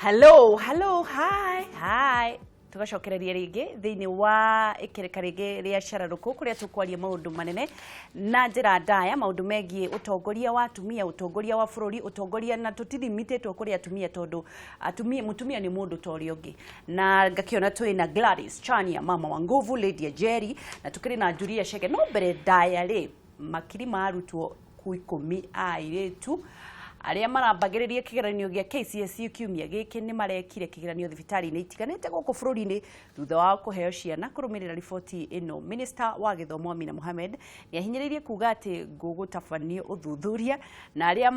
Hello, hello, hi, hi. Tugacokereria rĩngĩ thĩinĩ wa ĩkereka rĩngĩ rĩa cararũkũ kũrĩa tũkwaria maũndũ manene na njĩra ndaya, maũndũ megiĩ ũtongoria wa atumia, ũtongoria wa bũrũri, ũtongoria, na tũtithimitĩtwo kũrĩ atumia tondũ atumia, mũtumia nĩ mũndũ ta ũrĩa ũngĩ. Na ngakĩona twĩ na Gladys Chania, mama wa nguvu, Lydia Jerry, na tũkĩrĩ na Julia Chege. No mbere ndaya rĩ, makiri ma arutwo ku 10 a airĩtu arĩa marambagĩrĩria kĩgeranio gĩa KCSE kiumia gĩkĩ nĩ marekire kĩgeranio thibitarĩ-inĩ itiganĩte gũkũ bũrũri-inĩ thutha wa kũheo ciana. Kũrũmĩrĩra riboti ĩno, Minister wa gĩthomo Amina Mohamed nĩ ahinyĩrĩirie kuga atĩ gũgũtabanio ũthuthuria na arĩa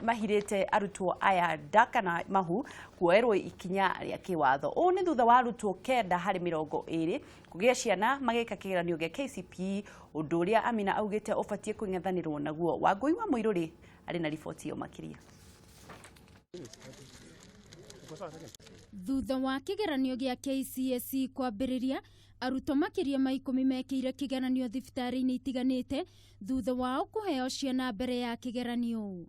mahirĩte arutwo aya nda kana mahu kuoerwo ikinya rĩa kĩwatho. Ũũ nĩ thutha wa arutwo 9 harĩ 20 kũgĩa ciana magĩka kĩgeranio gĩa KCPE, ũndũ ũrĩa Amina augĩte ũbatiĩ kũng'ethanĩrwo naguo. Wangũi wa Mũirũrĩ arĩ na riboti ĩyo makĩria. Thutha wa kĩgeranio gĩa KCSE kwambĩrĩria, arutwo makĩria ma 10 mekĩire kĩgeranio thibitarĩ-inĩ itiganĩte thutha wao kũheo ciana mbere ya kĩgeranio.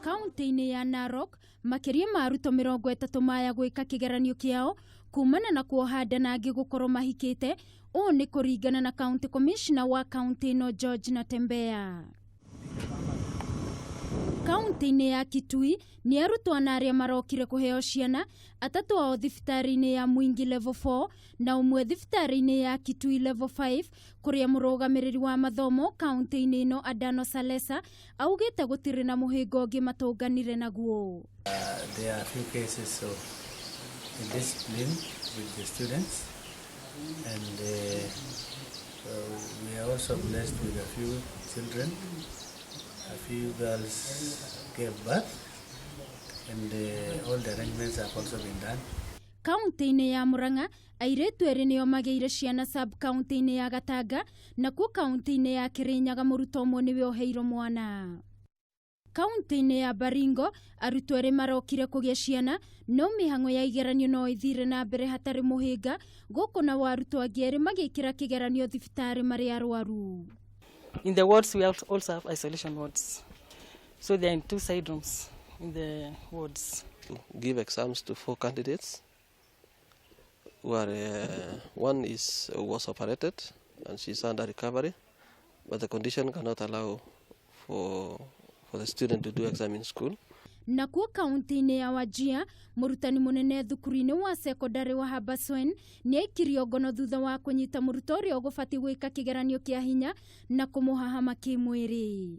Kaunti-inĩ ya Narok, makĩria ma arutwo 30 maya gwĩka kĩgeranio kĩao kumana na kuoha nda na angĩ gũkorwo mahikĩte. Ũũ nĩ kũringana na County Commissioner wa kaunti ĩno George Natembeya. Kaunti-inĩ ya Kitui nĩ arutwo ana arĩa marokire kũheo ciana, atatũ ao thibitarĩ-inĩ ya Mwingi Level 4 na ũmwe thibitarĩ-inĩ ya Kitui Level 5, kũrĩa mũrũgamĩrĩri wa mathomo kaunti-inĩ ĩno Adano Salesa augĩte gũtirĩ na mũhĩnga ũngĩ matũnganire naguo. There are a few cases of indiscipline with the students, and we are also blessed with a few children. A few girls gave birth, and all the arrangements have also been done. Kaunti-inĩ ya Murang'a, airĩtu erĩ nĩo magĩire ciana sub kaunti-inĩ ya Gatanga, nakuo kaunti-inĩ ya Kirinyaga mũrutwo ũmwe nĩwe ũheirwo mwana. Kaunti-inĩ ya Baringo, arutwo erĩ marokire kũgĩa ciana, no mĩhang'o ya igeranio no ĩthire na mbere hatarĩ mũhĩnga, gũkũ nao arutwo angĩ erĩ magĩkĩra kĩgeranio thibitarĩ marĩ arwaru. In the wards, we also have isolation wards. So they are in two side rooms in the wards. Give exams to 4 candidates who are, one is was operated and she's under recovery, but the condition cannot allow for the student to do exam in school. Nakuo kaunti-inĩ ya Wajir, mũrutani mũnene thukuru-inĩ wa sekondari wa Habaswein nĩ aikirio ngono thutha wa kũnyita mũrutwo ũrĩa ũgũbatiĩ gwĩka kĩgeranio kĩa hinya na kũmũhahama kĩmwĩrĩ.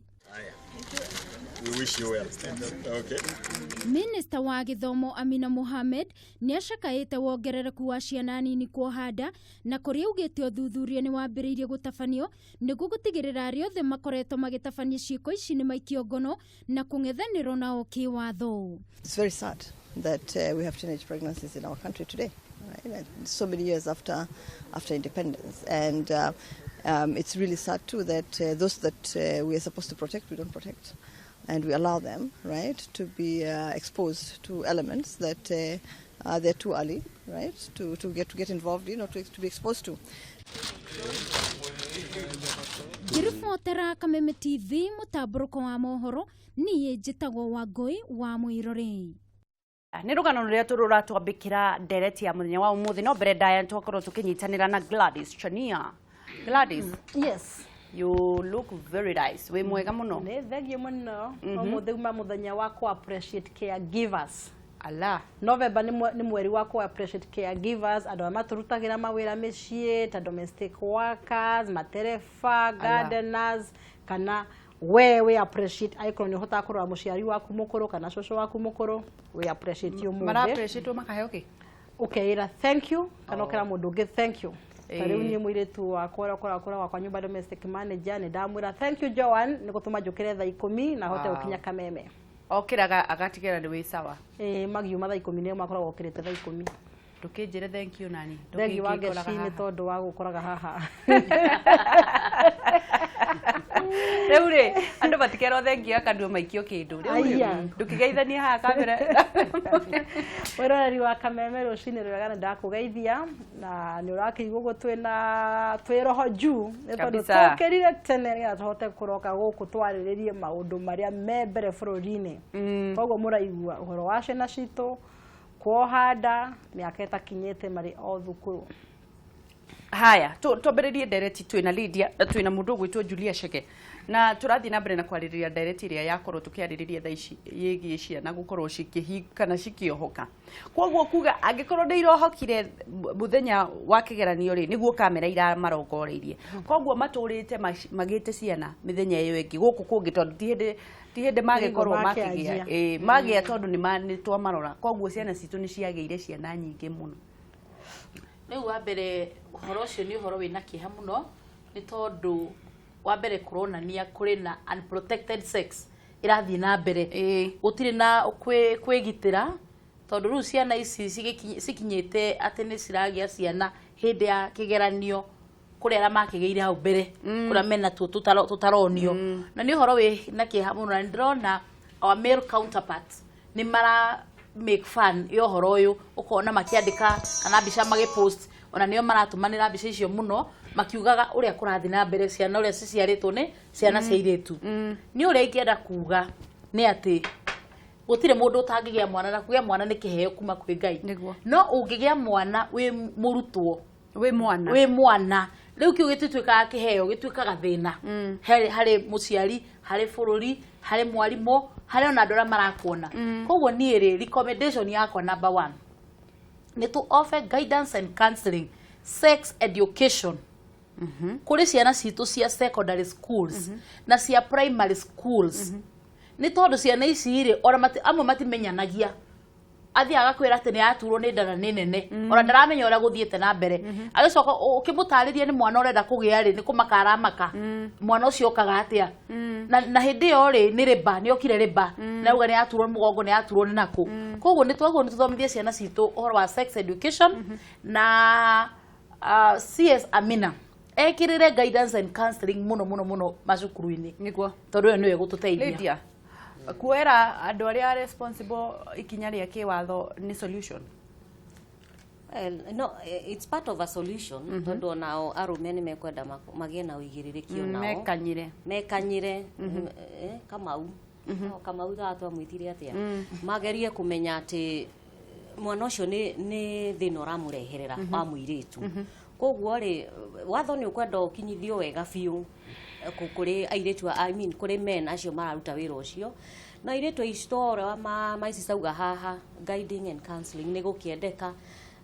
We wish you well. Okay. Minister wa gĩthomo Amina Mohamed nĩ acakaĩte wongerereku wa ciana nini kuoha nda, na kũrĩa augĩte ũthuthuria nĩ wambĩrĩirie gũtabanio nĩguo gũtigĩrĩra arĩa othe makoretwo magĩtabania ciĩko ici nĩ maikio ngono na kũng'ethanĩrwo nao kĩwatho. It's very sad that we have teenage pregnancies in our country today, right? And so many years after independence, and it's really sad too that those that we are supposed to protect, we don't protect, and we allow them, right, to be exposed to elements that they're too early, right, to get involved in or to be exposed to. Ngĩribotera Kameme TV mũtambũrũko wa mohoro, niĩ njĩtagwo Wangũi wa Mũirũrĩ. Nĩ rũgano rũrĩa tũrũratwambĩkĩra ndereti ya mũthenya wa ũmũthĩ. No mbere ndaya twakorwo tũkĩnyitanĩra na Gladys Chania. Gladys. Yes. You look very nice. Wĩ mwega mũno. Nĩ thengiũ mũno. Ũmũthĩ uma mũthenya wa kũ appreciate caregivers. Ala. November nĩ mweri wa kũ appreciate caregivers, andũ arĩa matũrutagĩra mawĩra mĩciĩ ta domestic workers, matereba, gardeners, kana we appreciate angĩkorwo nĩ ũhotaga kũrora mũciari waku mũkũrũ kana cũcũ waku mũkũrũ, we appreciate you Mara ũmũthĩ. Appreciate makaheo kĩ? Ũkeĩra thank you kana ũkera mũndũ ũngĩ thank you. Ta rĩu Ĩĩ. niĩ mũirĩtu wakwa ũrĩa ũkoragwo kũrĩa gwakwa nyũmba, domestic manager, nĩ ndamwĩra thank you Joan nĩ gũtũma njũkĩre thaa 10 na hote gũkinya Kameme. Okĩraga agatigĩra nĩ wĩ sawa. Ĩĩ, magiuma thaa 10 nĩ makoragwo okĩrĩte thaa 10. Ndũkĩnjĩre thank you nani. Thengiũ wa Ndũkĩngĩkoraga ngeci nĩ haha. tondũ wa gũkoraga haha. Rĩu rĩ, andũ matikerwo thengiũ ya kanua maikio kĩndũ. Rĩu rĩ, Aya. ndũkĩgeithanie haha kamera. Mwĩroreri wa Kameme, rũcinĩ rwega, nĩ ndakũgeithia na nĩ ũrakĩigua ũguo twĩna twĩ roho juu nĩ tondũ Kabisa. tũkĩrire tene nĩgetha tũhote kũroka gũkũ twarĩrĩrie maũndũ marĩa me mbere bũrũri-inĩ. Koguo mũraigua ũhoro wa ciana citũ kuoha nda mĩaka ĩtakinyĩte marĩ o thukuru. Haya, twambĩrĩrie ndereti. Twĩna Lydia na twĩna mũndũ ũgwĩtwo Julia Chege, na tũrathiĩ na mbere na kwarĩrĩria ndereti ĩrĩa yakorwo tũkĩarĩrĩria thaa ici yĩgiĩ ciana gũkorwo cikĩhi kana cikĩohoka. Koguo kuga angĩkorwo nĩ irohokire mũthenya wa kĩgeranio rĩ, nĩguo kamera iramarongoreirie. Koguo matũrĩte magĩte ciana mĩthenya ĩyo ĩngĩ gũkũ kũngĩ, tondũ ti hĩndĩ magĩkorwo makĩgĩa. Makĩanjia. Ĩĩ, magĩa tondũ nĩ twamarora. Koguo ciana citũ nĩ ciagĩire ciana nyingĩ mũno. Rĩu wa mbere, ũhoro ũcio nĩ ũhoro wĩna kĩeha mũno, nĩ tondũ wa mbere kũronania kũrĩ na unprotected sex ĩrathiĩ na mbere. Gũtirĩ na kwĩgitĩra, tondũ rĩu ciana ici cikinyĩte atĩ nĩ ciragĩa ciana hĩndĩ ya kĩgeranio, kũrĩ arĩa makĩgĩire hau mbere, kũrĩa mena tuo tũtaronio, na nĩ ũhoro wĩ na kĩeha mũno. Na nĩ ndĩrona our male counterparts nĩ mara make fun ya ũhoro ũyũ, ũkona makĩandĩka kana mbica magĩpost, ona nĩo maratũmanĩra mbica icio mũno makiugaga ũrĩa kũrathiĩ na mbere, ciana ũrĩa ciciarĩtwo nĩ ciana cia airĩtu. Nĩ ũrĩa ingĩenda kuga nĩ atĩ gũtirĩ mũndũ ũtangĩgĩa mwana, na kũgĩa mwana nĩ kĩheo kuma kwĩ Ngai. No ũngĩgĩa mwana wĩ mũrutwo, wĩ mwana, wĩ mwana, rĩu kĩu gĩtituĩkaga kĩheo, gĩtuĩkaga thĩna harĩ mũciari, harĩ bũrũri, harĩ mwarimũ, harĩ ona andũ arĩa marakuona. Koguo niĩ rĩ, recommendation yakwa number one nĩ to offer guidance and counseling, sex education kũrĩ ciana citũ cia secondary schools na cia primary schools, nĩ tondũ ciana ici rĩ, ona amwe matimenyanagia. Athiaga agakwĩra atĩ nĩ aturwo nĩ nda na nĩ nene, ona ndaramenya ũrĩa gũthiĩte na mbere. Agĩcoka ũkĩmũtarĩria nĩ mwana ũrenda kũgĩa rĩ, nĩ kũmaka aramaka, mwana ũcio okaga atĩa? Na hĩndĩ ĩyo rĩ, nĩ rĩba nĩ okire rĩba na auga nĩ aturwo nĩ mũgongo, nĩ aturwo nĩ nakũ. Koguo nĩ twagĩrĩirwo nĩ tũthomithie ciana citũ ũhoro wa sex education, na CS Amina ekĩrĩre guidance and counseling mũno mũno mũno macukuru-inĩ, tondũ ĩyo nĩyo ĩgũtũteithia. Lydia, kuoera andũ arĩa responsible ikinya rĩa kĩwatho nĩ solution? Well, no, it's part of a solution, tondũ onao arũme nĩ mekwenda magĩe na ũigĩrĩrĩki onao. Mekanyire. Mekanyire. Kamau. No, Kamau thaa twamwĩtire atĩa, magerie kũmenya atĩ mwana ũcio nĩ thĩna ũramũreherera wa mũirĩtu. Koguo rĩ, watho nĩ ũkwenda ũkinyithio wega biũ kũrĩ airĩtu I mean, kũrĩ men acio mararuta wĩra ũcio na airĩtu aici ũrĩa maici cauga haha, guiding and counseling nĩ gũkĩendeka.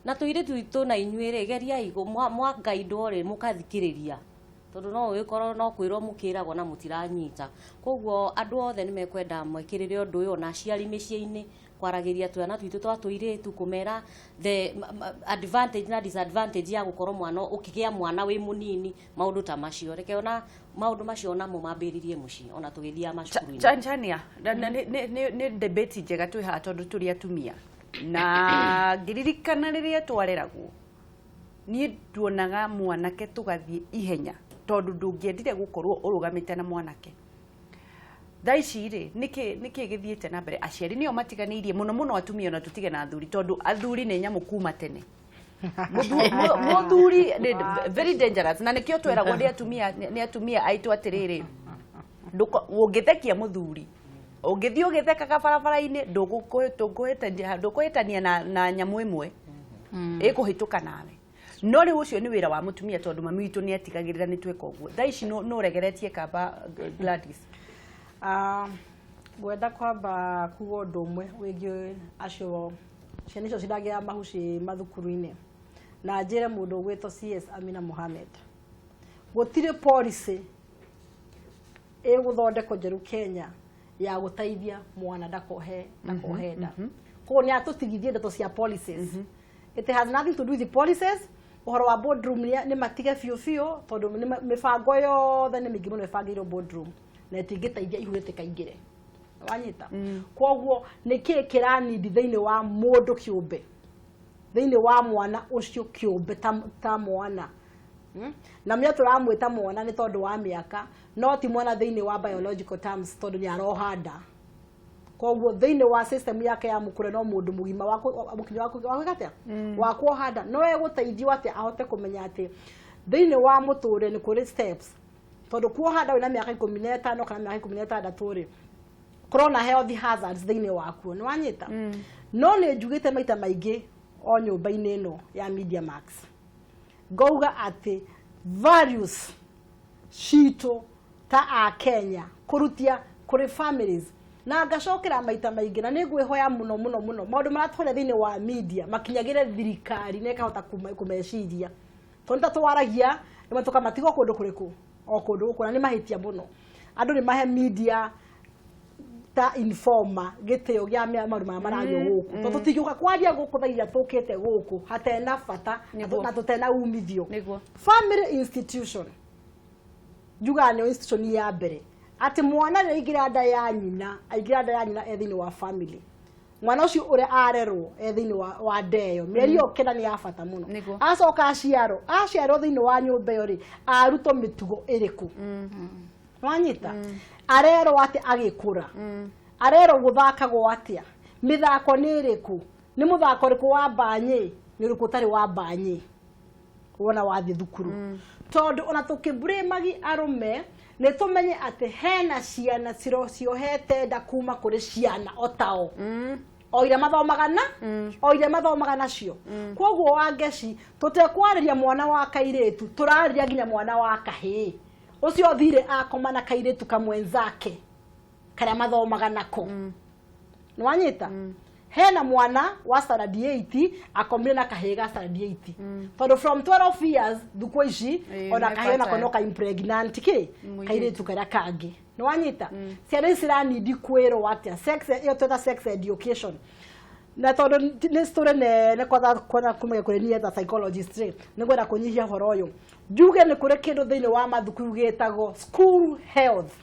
Na tũirĩtu itũ na inyuĩ rĩ, geriai mwagaidwo rĩ, mũkathikĩrĩria, tondũ no ũgĩkorwo no kwĩrwo mũkĩragwo na mũtiranyita. Koguo andũ othe nĩ mekwenda mwĩkĩrĩre ũndũ ũyũ, ona aciari mĩciĩ-inĩ, kwaragĩria twana twitũ twa tũirĩtu, kũmera the advantage na disadvantage ya gũkorwo mwana ũkĩgĩa mwana wĩ mũnini, maũndũ ta macio. Reke ona maũndũ macio onamo mambĩrĩrie mũciĩ, ona tũgĩthiaga macukuru-inĩ. Chania, nĩ debate njega twĩ haha, tondũ tũrĩ atumia, na ngĩririkana rĩrĩa twareragwo, niĩ nduonaga mwanake tũgathiĩ ihenya, tondũ ndũngĩendire gũkorwo ũrũgamĩte na mwanake. Thaa ici rĩ, nĩkĩ gĩthiĩte na mbere? Aciari nĩo matiganĩirie mũno mũno atumia, ona tũtige na athuri, tondũ athuri nĩ nyamũ kuma tene. Mũthuri nĩ very dangerous, na nĩkĩo tweragwo nĩ atumia aitũ atĩrĩrĩ, ũngĩthekia mũthuri, ũngĩthiĩ ũgĩthekaga barabara-inĩ, ndũkũhĩtania na nyamũ ĩmwe ĩkũhĩtũka nawe. No rĩu ũcio nĩ wĩra wa mũtumia, tondũ mami witũ nĩ atigagĩrĩra nĩ tweka ũguo. Thaa ici no ũregeretie kaba, Gladys. Ah, ngwenda kwamba kuga ũndũ ũmwe wĩgiĩ acio ciana icio ciragĩa mahu ciĩ mathukuru-inĩ, na njĩre mũndũ ũgwĩtwo CS Amina Mohamed, gũtirĩ policy ĩgũthondekwo njerũ Kenya ya gũteithia mwana ndakohe nda. Koguo nĩ atũtigithie ndeto cia policies. It has nothing to do with the policies. Ũhoro wa boardroom nĩ matige biũ biũ, tondũ mĩbango yothe nĩ mĩingĩ mũno ĩbangĩirwo boardroom na ĩtingĩteithia ihu rĩtikaingĩre. Wanyita? Koguo nĩ kĩĩ kĩranindi thĩinĩ wa mũndũ kĩũmbe, thĩinĩ wa mwana ũcio kĩũmbe, ta mwana Na menya tũramwĩta mwana nĩ tondũ wa mĩaka, no ti mwana thĩinĩ wa biological terms, tondũ nĩ aroha nda. Koguo thĩinĩ wa system yake ya mũkũre no mũndũ mũgima wa mũkinya wa gwĩka atĩa, wa kuoha nda. No egũteithio atĩa ahote kũmenya atĩ thĩinĩ wa mũtũrĩre nĩ kũrĩ steps? Tondũ kuoha nda wĩna mĩaka 15 kana mĩaka 16 rĩ, kũrona health hazards thĩinĩ wakuo. Nĩ wanyita? No nĩ njugĩte maita maingĩ o nyũmba-inĩ ĩno ya Media Max, ngauga atĩ values citũ ta a Kenya kũrutia kũrĩ families, na ngacokera maita maingĩ, na nĩ ngwĩhoya mũno mũno mũno maũndũ marĩa twaria thĩinĩ wa media makinyagĩre thirikari na ĩkahota kũmeciria, tondũ ta twaragia rĩmwe tũkamatigwo kũndũ kũrĩkũ o kũndũ gũkũ, na nĩ mahĩtia mũno. Andũ nĩ mahe media ta informer gĩtĩo gĩa maũndũ marĩa marario gũkũ, tondũ tũtingĩũka kwaria gũkũ thaa iria tũkĩte gũkũ hatena bata na tũtena umithio. Family institution njugaga nĩyo institution ya mbere, atĩ mwana rĩrĩa aingĩra nda ya nyina, aingĩra nda ya nyina e thĩinĩ wa family, mwana ũcio ũrĩa arerwo e thĩinĩ wa nda ĩyo mĩeri ĩyo 9 nĩ ya bata mũno. Acoka aciarwo thĩinĩ wa nyũmba ĩyo rĩ, arutwo mĩtugo ĩrĩkũ? Wanyita? Arerwo atĩ agĩkũra arerwo gũthakagwo atĩa, mĩthako nĩ ĩrĩkũ, nĩ mũthako ũrĩkũ wa mbanyĩ, nĩ ũrĩkũ ũtarĩ wa mbanyĩ wona wathiĩ thukuru. Tondũ ona tũkĩmburĩmagi arũme, nĩ tũmenye atĩ hena ciana ciohete nda kuma kũrĩ ciana o tao, o iria mathomaga na o iria mathomaga nacio. Koguo Wangeci, tũtekwarĩria mwana wa kairĩtu, tũrarĩria nginya mwana wa kahĩĩ ũcio thire akoma na kairĩtu kamwenzake karĩa mathomaga nako. Nĩwanyita? Hena mwana wa standard 8 akomire na kahĩĩ ga standard 8, tondũ from 12 years thukũ ici ona kahĩĩ nako no ka impregnant kĩ Mũirĩtu. Kairĩtu karĩa kangĩ. Nĩwanyita? Ciana ici ciranindi kwĩrwo atĩa? Sex ĩyo tweta sex education, na tondũ nĩ story nene kwanza kwanza kumenya kũrĩ niĩ ta psychologist rĩ, nĩ ngwenda kũnyihia ũhoro ũyũ, njuge nĩ kũrĩ kĩndũ thĩinĩ wa mathukuru gĩtagwo school health.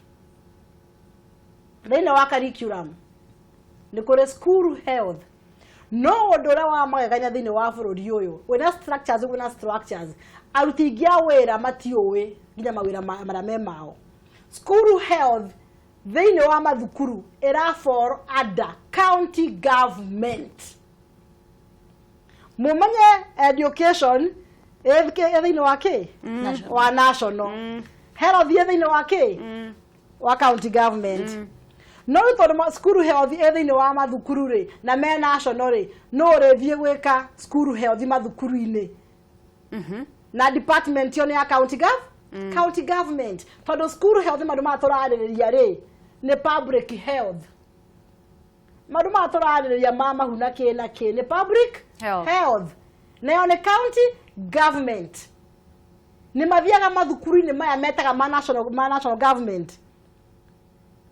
Thĩinĩ wa curriculum nĩ kũrĩ school health, no ũndũ ũrĩa wa magegania thĩinĩ wa bũrũri ũyũ wĩna structures, aruti aingĩ a wĩra matiũĩ nginya mawĩra marĩa me mao. School health thĩinĩ wa mathukuru ĩra fall under county government. Mumenye education ĩ thĩinĩ wa kĩ wa national, health ĩ thĩinĩ wa kĩ wa county government. No rĩu tondũ school health ĩ thĩinĩ wa mathukuru rĩ, na me national rĩ, no ũrĩthiĩ gwĩka school health mathukuru-inĩ na department ĩyo nĩ ya county government, tondũ school health, maũndũ maya tũrarĩrĩria rĩ, nĩ public health. Maũndũ maya tũrarĩrĩria ma mahu na kĩ na kĩ nĩ public health. Health nayo nĩ county government. Nĩ mathiaga mathukuru-inĩ maya metaga ma national government.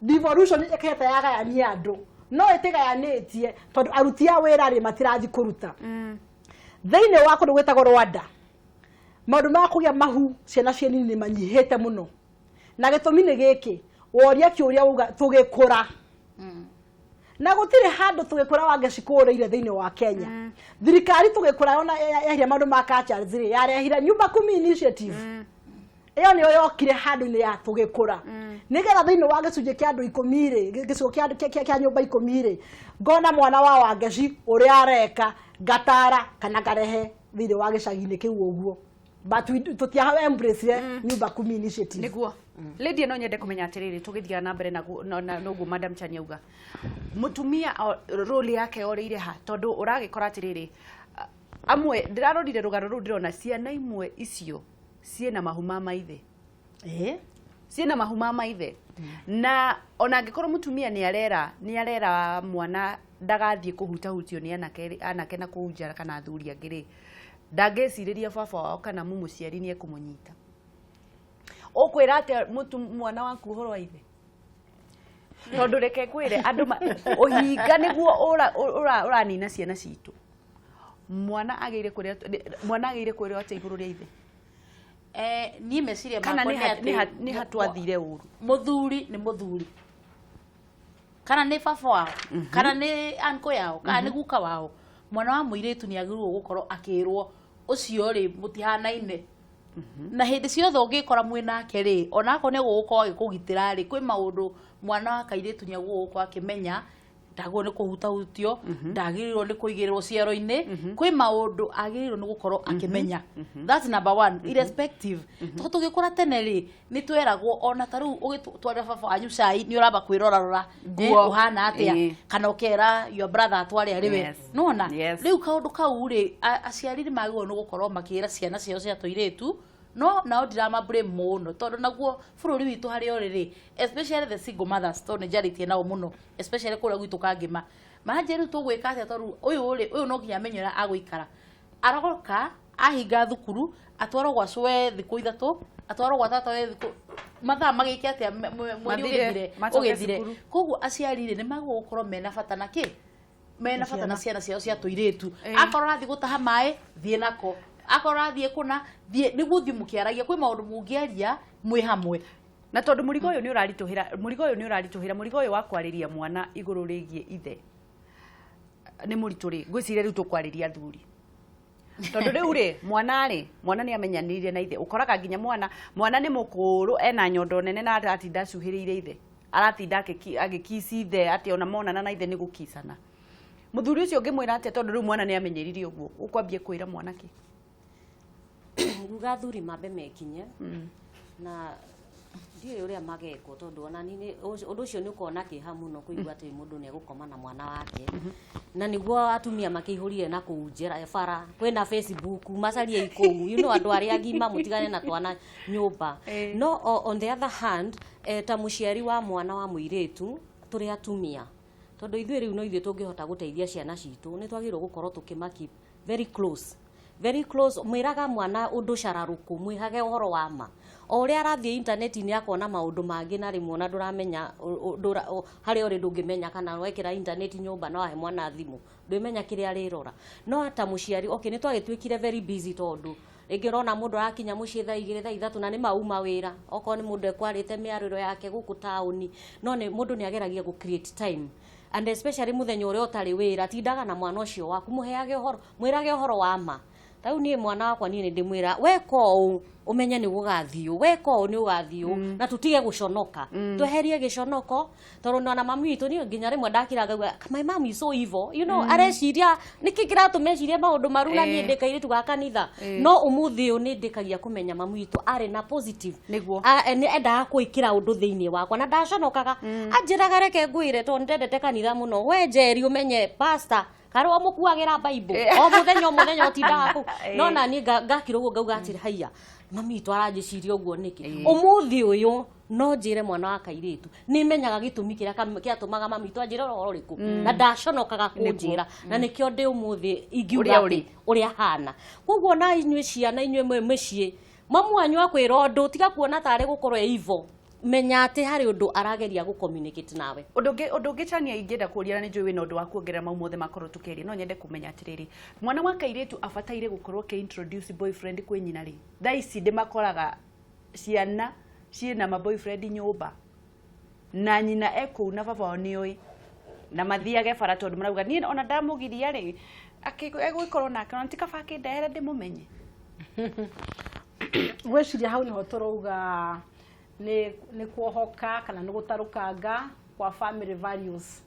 Devolution ĩkĩheta yagayania andũ, no ĩtigayanĩtie tondũ aruti a wĩra rĩ matirathiĩ kũruta. Thĩinĩ wa kũndũ gwĩtagwo Rwanda, maũndũ ma kũgĩa mahu ciana ciĩ nini nĩ manyihĩte mũno, na gĩtũmi nĩ gĩkĩ: woria kĩũria uga tũgĩkũra, na gũtirĩ handũ tũgĩkũra wangecikũrĩire thĩinĩ wa Kenya. Thirikari tũgĩkũra yona yeheria maũndũ ma cultures rĩ, yarehire Nyumba Kumi initiative. Ĩyo nĩyo yokire handũ-inĩ ya tũgĩkũra, nĩgetha thĩinĩ wa gĩcunjĩ kĩa andũ 10 rĩ, gĩcigo kĩa nyũmba 10 rĩ, ngona mwana wa Wangeci ũrĩa areka, ngatara kana ngarehe thĩinĩ wa gĩcagi-inĩ kĩu ũguo, but tũtia embrace Nyumba Kumi initiative. Nĩguo Lydia, no nyende kũmenya atĩrĩrĩ, tũgĩthiaga na mbere naguo, Madam Chani auga mũtumia role yake orĩire ha? Tondũ ũragĩkora atĩrĩrĩ, amwe ndĩrarorire rũgano rũu, ndĩrona ciana imwe icio ciĩna mahu ma maithe, ciĩna mahu ma maithe, na ona angĩkorwo mũtumia nĩ arera mwana ndagathiĩ kũhutahutio nĩ anake na kũu nja kana athuri angĩ rĩ, ndangĩcirĩria baba wao kana mũmũciari nĩ ekũmũnyita. Ũkwĩra atĩa mwana waku ũhoro wa ithe? Tondũ reke ngwĩre, andũ ũhinga nĩguo ũranina ciana citũ. Mwana agĩire kwĩrwo atĩa igũrũ rĩa ithe? Niĩ meciria Kana makwa nĩ nĩ atĩ nĩ ha twathire ũru? Mũthuri nĩ mũthuri, kana nĩ baba wao, kana nĩ uncle yao, kana nĩ guka wao, mwana wa mũirĩtu nĩ agĩrĩirwo gũkorwo akĩrwo ũcio rĩ mũtihanaine. Na hĩndĩ ciothe ũngĩkora mwĩ nake rĩ, onakorwo nĩ egũgũkorwo agĩkũgitĩra rĩ, kwĩ maũndũ mwana wa kairĩtu nĩ egũgũkorwo akĩmenya ndagĩrĩirwo nĩ kũhutahutio, ndagĩrĩirwo nĩ kũigĩrĩrwo ciero-inĩ, kwĩ maũndũ agĩrĩirwo nĩ gũkorwo akĩmenya. That's number one, irrespective. Tondũ tũgĩkũra tene rĩ, nĩ tweragwo ona ta rĩu ũgĩtwarĩra baba wanyu cai nĩ ũramba kwĩrorarora, Nguo. Ũhana atĩa, kana ũkera your brother atware arĩ we. Nona rĩu kaũndũ kau rĩ, aciari nĩ magĩrĩirwo nĩ gũkorwo makĩra ciana ciao cia tũirĩtu. No nao ndirama blame mũno, tondũ naguo bũrũri witũ harĩa ũrĩ rĩ, especially the single mothers, tondũ nĩ njarĩtie nao mũno, especially kũrĩa gwitũ Kangĩma, manjĩra rĩu tũgwĩka atĩa, tondũ ũyũ rĩ, ũyũ no nginya amenye ũrĩa agũikara. Aroka ahinga thukuru, atwarwo gwa cũwe thikũ 3, atwarwo gwa tata we thikũ mathaa magĩke atĩa, mweri Mathire, ũgĩthire, macoke ũgĩthire. cukuru. Koguo aciari rĩ, nĩ magĩrĩirwo gũkorwo mena bata na kĩ, mena bata na ciana ciao cia tũirĩtu. Akorwo arathiĩ gũtaha maĩ, thiĩ nako. Akorwo arathiĩ kũna, thiĩ, nĩguo thiĩ mũkĩaragia. Kwĩ maũndũ mũngĩaria mwĩ hamwe. Na tondũ mũrigo ũyũ nĩ ũraritũhĩra, mũrigo ũyũ nĩ ũraritũhĩra, mũrigo ũyũ wa kwarĩria mwana igũrũ rĩgiĩ ithe nĩ mũritũ rĩ, ngwĩciria rĩu tũkwarĩria athuri, tondũ rĩu rĩ, mwana rĩ, mwana nĩ amenyanĩire na ithe. Ũkoraga nginya mwana nĩ mũkũrũ, ena nyondo nene na aratinda acuhĩrĩire ithe, aratinda agĩkici ithe, atĩ ona monana na ithe nĩ gũkicana. Mũthuri ũcio ũngĩmwĩra atĩa, tondũ rĩu mwana nĩ amenyerire ũguo, ũkwambia kwĩra mwana kĩ? Nguga athuri mambe mekinye, na ndiũĩ ũrĩa magekwo, tondũ ona niĩ ũndũ ũcio nĩ ũkoragwo na kĩeha mũno kũigua atĩ mũndũ nĩ egũkoma na mwana wake, na nĩguo atumia makĩihũrire na kũu njĩra bara, kwĩna Facebook, macarie kũu, andũ arĩa agima mũtigane na twana nyũmba. No on the other hand, ta mũciari wa mwana wa mũirĩtu, tũrĩ atumia, tondũ ithuĩ rĩu no ithuĩ tũngĩhota gũteithia ciana citũ, nĩ twagĩrĩirwo gũkorwo tũkĩma keep very close, very close. Mwĩraga mwana ũndũ cararũkũ, mwĩhage ũhoro wa ma. O ũrĩa arathiĩ intaneti-inĩ akona maũndũ mangĩ, na rĩmwe ona ndũramenya harĩa ũrĩ, ndũngĩmenya kana wekĩra intaneti nyũmba na wahe mwana thimũ, ndwĩmenya kĩrĩa arĩrora. No ta mũciari, okay, nĩ twagĩtuĩkire very busy, tondũ rĩngĩ ũrona mũndũ arakinya mũciĩ thaa 2, thaa 3, na nĩ mauma wĩra, okorwo nĩ mũndũ ekwarĩte mĩarĩro yake gũkũ taũni. No nĩ mũndũ nĩ ageragia gũ create time, and especially mũthenya ũrĩa ũtarĩ wĩra, tindaga na mwana ũcio waku, mũheage ũhoro, mwĩrage ũhoro wa ma. Ta rĩu niĩ mwana wakwa, niĩ nĩ ndĩmwĩra, weka ũũ ũmenye nĩ gũgathiĩ ũũ, weka ũũ nĩ ũgathiĩ ũũ, na tũtige gũconoka, tweherie gĩconoko, tondũ ona mami witũ, niĩ nginya rĩmwe ndakira ngauga, "My mom is so evil." Areciria nĩkĩ kĩratũma ecirie maũndũ maru, na niĩ ndĩ kairĩtu ga kanitha. No ũmũthĩ ũyũ nĩ ndĩkagia kũmenya mami witũ arĩ na positive nĩ endaga gwĩkĩra ũndũ thĩinĩ wakwa, na ndaconokaga. Anjĩraga, "Reke ngwĩre, tondũ ndendete kanitha mũno, we Njeri, ũmenye pastor karĩ o mũkuagĩra Bible o mũthenya, o mũthenya ũtindaga kũu." No na niĩ ngakira ũguo, ngauga atĩrĩ, "Haiya, mami witũ aranjĩciria ũguo nĩkĩ?" Ũmũthĩ ũyũ no njĩre mwana wa kairĩtu, nĩ menyaga gĩtũmi kĩrĩa kĩatũmaga mami witũ anjĩre ũhoro ũrĩkũ, na ndaconokaga kũnjĩra, na nĩkĩo ndĩ ũmũthĩ ingiuga Ũrĩa atĩ ũrĩ. Ũrĩa hana. Koguo na inyuĩ ciana, inyuĩ mwĩ mĩciĩ, mamu wanyu akwĩra ũndũ, tiga kuona tarĩ gũkorwo e evil, menya atĩ harĩ ũndũ arageria gũ communicate nawe. Ũndũ ũngĩ Tania ingĩenda kũria, na nĩ njũĩ wĩna ũndũ wa kuongerera mau mothe makorwo tũkĩaria, no nyende kũmenya atĩrĩrĩ, mwana wa kairĩtu abataire gũkorwo akĩ introduce boyfriend kwĩ nyina rĩ? Thaa ici ndĩmakoraga ciana ciĩna ma boyfriend nyũmba, na nyina e kũu na baba wao nĩoĩ, na mathiage bara, tondũ marauga, "Niĩ ona ndamũgiria rĩ, egũgĩkorwo nake, ona ti kaba akĩndehere ndĩmũmenye." Ngwĩciria hau nĩho tũrauga nĩ kuohoka kana nĩ gũtarũkanga kwa family values.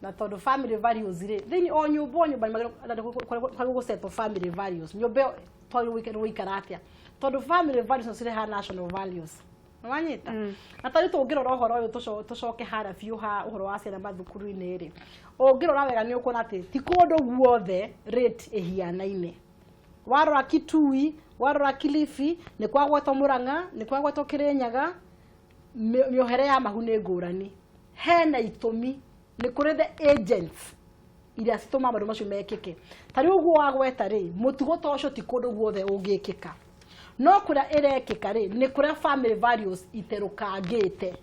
Na tondũ family values rĩ, thĩinĩ o nyũmba, o nyũmba nĩ gũsetwo family values, nyũmba ĩyo twagĩrĩirwo nĩ gũikara atĩa, tondũ family values no cirehaga national values. Nĩwanyita? Na tarĩu tũngĩrora ũhoro ũyũ, tũcoke harĩa biũ ha ũhoro wa ciana mathukuru-inĩ rĩ, ũngĩrora wega nĩ ũkuona atĩ ti kũndũ guothe rate ĩhianaine. Warora Kitui, warora Kilifi, nĩ kwagwetwo Murang'a, nĩ kwagwetwo Kirinyaga, mĩohere ya mahu nĩ ngũrani. Hena itũmi, nĩ kũrĩ the agents iria citũmaga maũndũ macio mekĩke. Ta rĩu ũguo wagweta rĩ, mũtugo ta ũcio ti kũndũ guothe ũngĩkĩka, no kũrĩa ĩrekĩka rĩ, nĩ kũrĩa family values iterũkangĩte.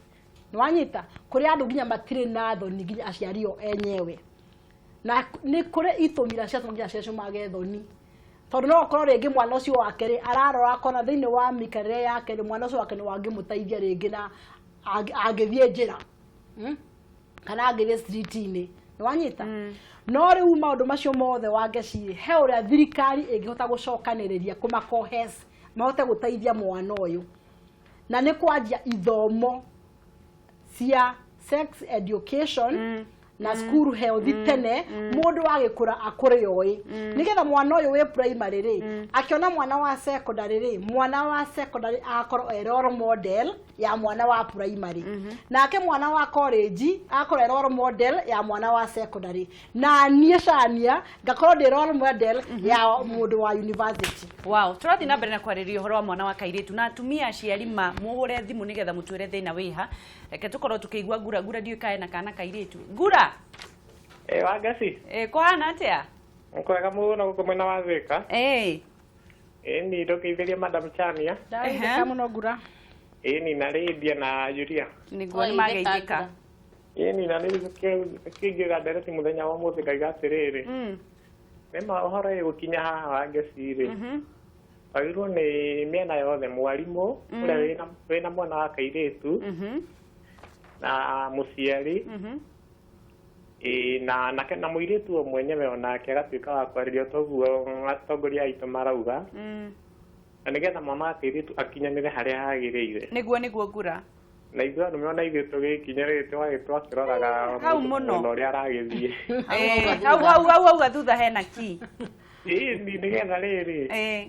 Nĩwanyita? Kũrĩa andũ nginya matirĩ na thoni, nginya aciari o enyewe. Na nĩ kũrĩ itũmi iria ciatũma nginya aciari acio mage thoni, tondũ no ũkorwo rĩngĩ mwana ũcio wake rĩ, ararora akona thĩinĩ wa mĩikarĩre yake rĩ, mwana ũcio wake nĩ wangĩmũteithia rĩngĩ na angĩthiĩ njĩra, Kana angĩthiĩ street-inĩ. Nĩwanyita? No rĩu maũndũ macio mothe, Wangeci, he ũrĩa thirikari ĩngĩhota gũcokanĩrĩria kũmakohes Mahote gũteithia mwana ũyũ na nĩ kwanjia ithomo cia sex education na school health tene, mũndũ agĩkũra akũre oĩ, nĩgetha mwana ũyũ wĩ primary rĩ, akĩona mwana wa secondary rĩ, mwana wa secondary akorwo e role model ya mwana wa primary, nake mwana wa college akorwo e role model ya mwana wa secondary, na niĩ Shania ngakorwo ndĩ role model ya mũndũ wa university. Wow, tũrathiĩ na mbere na kwarĩrĩria ũhoro wa mwana wa kairĩtu na atumia aciari ma mũhũre thimũ nĩgetha mũtwĩre thĩna wĩha. Reke tũkorwo tũkĩigua ngura ngura ndiũĩ kaĩ na kana kairĩtu. Ngura. Eh, Wangeci. Eh, kũhana atĩa? Kwega mũno gũkũ mwena wa Thika. Eh. Ĩni ndũkĩithĩrie Madam Chania. Ndageithĩka mũno ngura. Ĩni na Lydia na Julia. Nĩguo nĩ mageithĩka. Ĩni na nĩkĩngĩga ndereti mũthenya wa ũmũthĩ ngaiga atĩrĩrĩ. Nĩma ũhoro ĩ gũkinya haha Wangeci rĩ. Wagĩrĩirwo nĩ mĩena yothe, mwarimũ ũrĩa wĩna mwana wa kairĩtu na mũciari, ĩ na na mũirĩtu o mwenyewe onake agatuĩka wa kwarĩrio toguo atongoria aitũ marauga, na nĩgetha mwana wa kairĩtu akinyanĩre harĩa hagĩrĩire. Nĩguo nĩguo ngura. Na ithuĩ arũme ona ithuĩ tũgĩkinyĩrĩte twakĩroraga hau mũno ũrĩa aragĩthiĩ. Hau hau hau hau thutha hena ki. Ĩni nĩgetha rĩrĩ,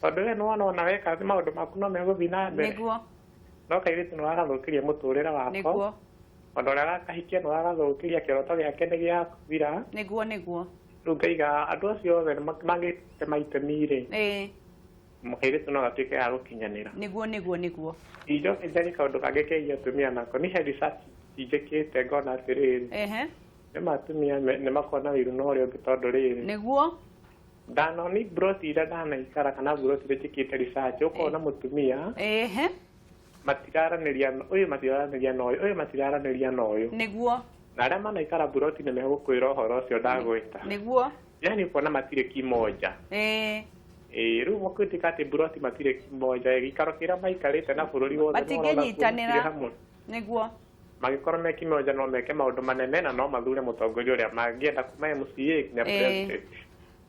tondũ we nĩwona ona weka maũndũ maku no megũthiĩ na mbere. Nĩguo. No kairĩtu nĩwagathũkĩria mũtũrĩre wako. Nĩguo. Ona ũrĩa arakahikia nĩwagathũkĩria kĩroto gĩake nĩgĩathira. Nĩguo nĩguo. Rĩu ngaiga andũ acio othe mangĩtema itemi rĩ, kairĩtu no gatuĩke ga gũkinyanĩra. Nĩguo nĩguo nĩguo. Injoke njarie kaũndũ kangĩ kegiĩ atumia nako nĩ he research njĩkĩte ngona atĩrĩrĩ, nĩma atumia nĩmakoragwo na ũiru na ũrĩa ũngĩ tondũ rĩrĩ, nĩguo ndanoni mburoti iria ndanaikara kana mburoti iria njĩkĩte research, ũkona mũtumia matiraranĩria ũyũ matiraranĩria na ũyũ, ũyũ matiraranĩria na ũyũ. Nĩguo. Na arĩa manaikara mburoti nĩ megũkwĩra ũhoro ũcio ndagwĩta. Nĩguo. Yani ũkona matirĩ kimoja. Rĩu gũtuĩka atĩ mburoti matirĩ kimoja, gĩikaro kĩrĩa maikarĩte na bũrũri wothe matingĩnyitanĩra. Nĩguo. Mangĩkorwo me kimoja no meke maũndũ manene na no mathure mũtongoria ũrĩa mangĩenda kuma MCA nginya president.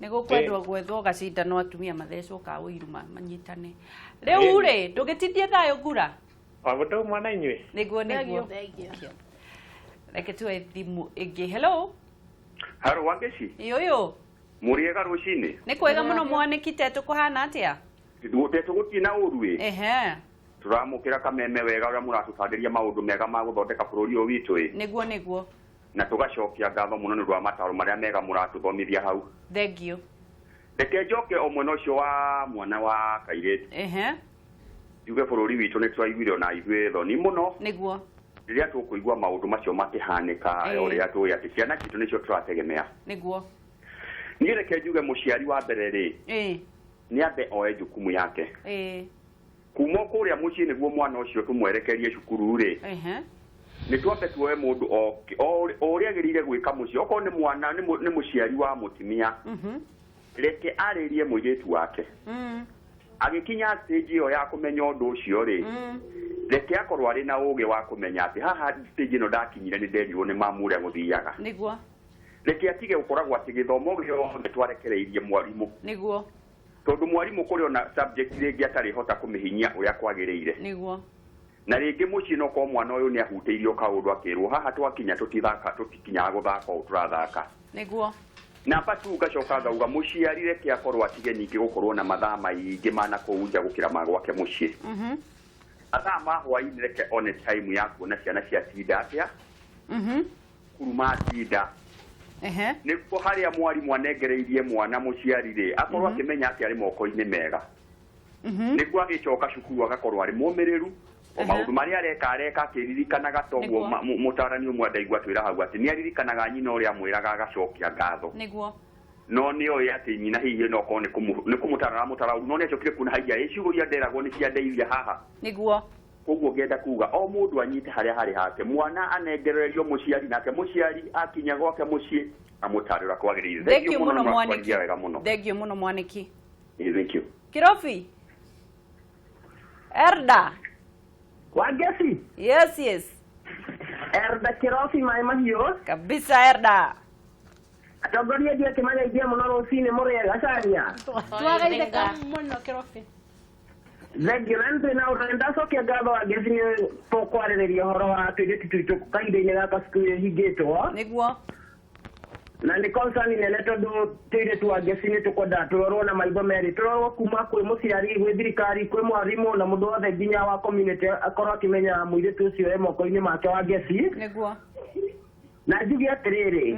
Nĩguo kwendwo gwethwo gacindano atumia mathecwo ka ũiru manyitane. Rĩu rĩ ndũgĩtindie thayũ ngura. O mũndũ ũmwe na inyuĩ. Nĩguo nĩguo. Reke tuoe thimũ ĩngĩ. Hello. Haro Wangeci. Ĩũyũ. Mũrĩega rũcinĩ. Nĩ kwega mũno mwanĩki Tetũ, kũhana atĩa? Tetũ gũtirĩ na ũru ĩ. Ehe. Tũramũkĩra kameme wega ũrĩa mũratũbangĩria maũndũ mega ma gũthondeka bũrũri ũyũ witũ ĩ. Nĩguo nĩguo. Na tũgacokia ngatho mũno nĩ ũndũ wa mataro marĩa mega mũratũthomithia hau. Thank you. Reke njoke o mwena ũcio wa mwana wa kairĩtu. Ehe. Njuge bũrũri witũ nĩ twaiguire ona ithuĩ thoni mũno. Nĩguo. Rĩrĩa tũkũigua maũndũ macio makĩhanĩka ũrĩa tũĩ atĩ ciana citũ nĩcio tũrategemea. Nĩguo. Niĩ reke njuge mũciari wa mbere rĩ, nĩ ambe oe jukumu yake. Kuma kũrĩa mũciĩ nĩguo mwana ũcio tũmwerekerie cukuru rĩ, nĩ twambe tuoe mũndũ o ũrĩa agĩrĩire gwĩka mũciĩ. Okorwo nĩ mwana nĩ mũciari wa mũtumia, reke arĩrie mũirĩtu wake. Agĩkinya stage ĩyo ya kũmenya ũndũ ũcio rĩ, reke akorwo arĩ na ũgĩ wa kũmenya atĩ haha stage ĩno ndakinyire nĩ nderirwo nĩ mamu ũrĩa gũthiaga. Nĩguo. Reke atige gũkoragwo atĩ gĩthomo gĩothe twarekereirie mwarimũ. Nĩguo. Tondũ mwarimũ kũrĩ ona subject rĩngĩ atarĩhota kũmĩhinyia ũrĩa kwagĩrĩire. Nĩguo. Na rĩngĩ mũciĩ no korwo mwana ũyũ nĩ ahutĩirio kaũndũ akĩrwo haha twakinya tũtithaka tũtikinyaga gũthaka ũũ tũrathaka. Nĩguo. Namba tu ngacoka ngauga mũciari reke akorwo atige ningĩ gũkorwo na mathaa maingĩ ma nakũu nja gũkĩra ma gwake mũciĩ. Mathaa ma hwaĩ-inĩ reke one time ya kuona ciana ciatinda atĩa, cukuru matinda. Nĩguo harĩa mwarimũ anengereirie mwana mũciari rĩ, akorwo akĩmenya atĩ arĩ moko-inĩ mega. Nĩguo agĩcoka cukuru agakorwo arĩ mũmĩrĩru, o maũndũ marĩa areka areka akĩririkanaga toguo mũtarani ũmwe ndaigua twĩra hau atĩ nĩ aririkanaga nyina ũrĩa amwĩraga agacokia ngatho. Nĩguo. No nĩ oĩ atĩ nyina hihi no korwo nĩ kũmũtara aramũtara no nĩ acokire kuona haiya ĩ ciugo iria nderagwo nĩ ciandeithia haha. Nĩguo. Koguo ngenda kuga o mũndũ anyite harĩa harĩ hake, mwana anengererio mũciari nake mũciari akinya gwake mũciĩ amũtare ũrĩa kwagĩrĩire. Thank you mũno mwanĩki. Thank you mũno mwanĩki. Thank you. Kirobi. Erda. Wangeci. Yes yes. Erda Kirobi maĩ mahiũ. Kabisa Erda. Atongoria ndiĩ akĩmageithia mũno rũcinĩ mũrĩega Shania. Twageithĩka mũno Kirobi. Thengiũ na nĩ na ũndũ ndacokia ngatho wa ngeci nĩ tũkwarĩrĩria ũhoro wa tũirĩtu twitũ kahinda-inĩ gaka cukuru ĩhingĩtwo. Nĩguo. Na nĩ concern nene tondũ tũirĩtu wa ngeci nĩ tũkwendaga tũrorwo na maitho merĩ, tũrorwo kuma kwĩ mũciari, gwĩ thirikari, kwĩ mwarimũ na mũndũ wothe nginya wa community akorwo akĩmenya mũirĩtu ũcio e moko-inĩ make wa ngeci. Nĩguo. Na njuge atĩrĩrĩ,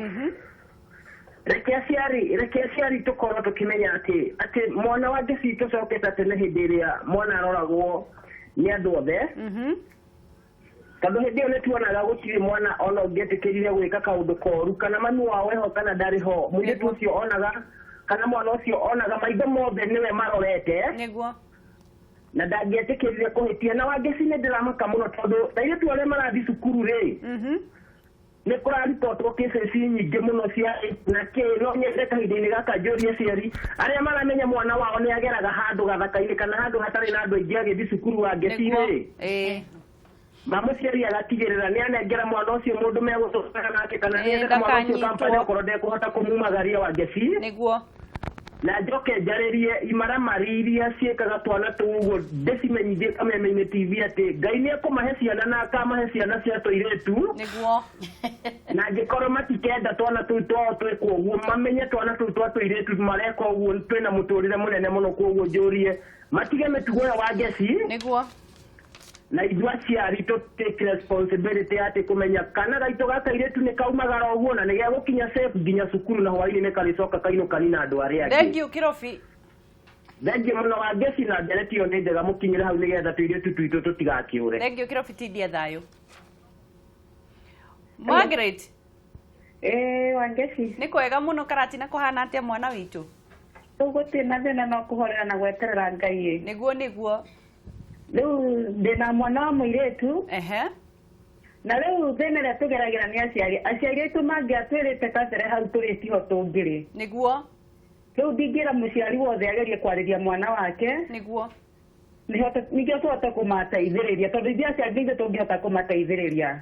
reke aciari tũkorwo tũkĩmenya atĩ mwana wa ngeci tũcokete tene hĩndĩ ĩrĩa mwana aroragwo nĩ andũ othe. Tondũ hĩndĩ ĩyo nĩ tuonaga gũtirĩ mwana ona ũngĩetĩkĩrire gwĩka kaũndũ koru, kana mami wao eho kana ndarĩ ho, mũirĩtu ũcio onaga kana mwana ũcio onaga maitho mothe nĩwe marorete. Nĩguo. Na ndangĩetĩkĩrire kũhĩtia. Na wangeci nĩ ndĩramaka mũno tondũ airĩtu arĩa marathiĩ cukuru rĩ, nĩ kũraribotwo cases nyingĩ mũno cia na kĩ. No nyende kahinda-inĩ gaka njũrie aciari arĩa maramenya mwana wao nĩ ageraga handũ gathaka-inĩ kana handũ hatarĩ na andũ aingĩ agĩthiĩ cukuru wa ngeci rĩ, mamũciari agatigĩrĩra nĩ anengera mwana ũcio mũndũ megũtũmana nake kana nĩ ethera mwana ũcio ndakanyitwo. Kampani okorwo ndekũhota kũmumagaria wa ngeci. Nĩguo. Na njoke njarĩrie imaramari iria ciĩkaga twana tũu ũguo, ndĩcimenyithie Kameme-inĩ TV atĩ Ngai nĩ ekũmahe ciana na akamahe ciana cia tũirĩtu. Nĩguo. Na angĩkorwo matikenda twana tũu twao twĩkwo ũguo, mamenye twana tũu twa tũirĩtu mareka ũguo twĩna mũtũrĩre mũnene mũno. Koguo njũrie matige mĩtugo ĩyo wa ngeci. Nĩguo. Na ithuĩ aciari tũ take responsibility atĩ kũmenya kana gaitũ ga kairĩtu nĩ kaumagara ũguo na nĩ gegũkinya safe nginya cukuru, na hwaĩ-inĩ nĩ karĩcoka kainũkani na andũ arĩa angĩ. Thengiũ Kĩrobi. Thengiũ mũno wa ngeci, na ndereti ĩyo nĩ njega, mũkinyĩre hau nĩgetha tũirĩtu twitũ tũtigakĩũre. Thengiũ Kĩrobi, tindia thayũ. Margaret. Wangeci. Nĩ kwega mũno. Karatina kũhana atĩa mwana witũ? Gũtirĩ na thĩna, no kũhorera na gweterera Ngai ĩ. Nĩguo, nĩguo. Rĩu ndĩna mwana wa mũirĩtu. Na rĩu thĩna ĩrĩa tũgeragĩra nĩ aciari. Aciari aitũ mangĩatwĩrĩte kabere hau tũrĩ tiho tũngĩrĩ. Nĩguo. Rĩu ndingĩra mũciari wothe agerie kwarĩria mwana wake. Nĩguo. Nĩkĩo tũhote kũmateithĩrĩria, tondũ ithuĩ aciari nĩ ithuĩ tũngĩhota kũmateithĩrĩria.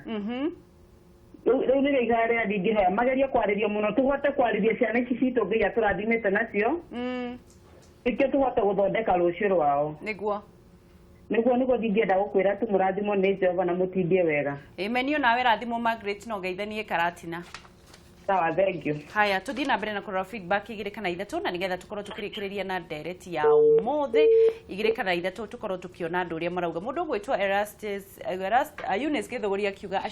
Rĩu nĩrĩo ihoya rĩrĩa ndingĩhoya, magerie kwarĩrio mũno, tũhote kwarĩria ciana ici citũ Ngai atũrathimĩte nacio. Nĩkĩo tũhote gũthondeka rũciũ rwao. Nĩguo. Nĩguo ndingĩenda gũkwĩra tu mũrathimwo nĩ Jehova na mũtindie wega. Amen, nawe rathimwo Margaret, no geithanie Karatina. Sawa, thank you. Haya, tuthiĩ na mbere na kũrora feedback igĩrĩ kana ithatũ, na nĩgetha tũkorwo tũkĩrĩkĩrĩria na ndereti ya ũmũthĩ. Igĩrĩ kana ithatũ tũkorwo tũkĩona andũ ũrĩa marauga. Mũndũ ũgwĩtwo Erastus Eunice Gĩthũgũri akiuga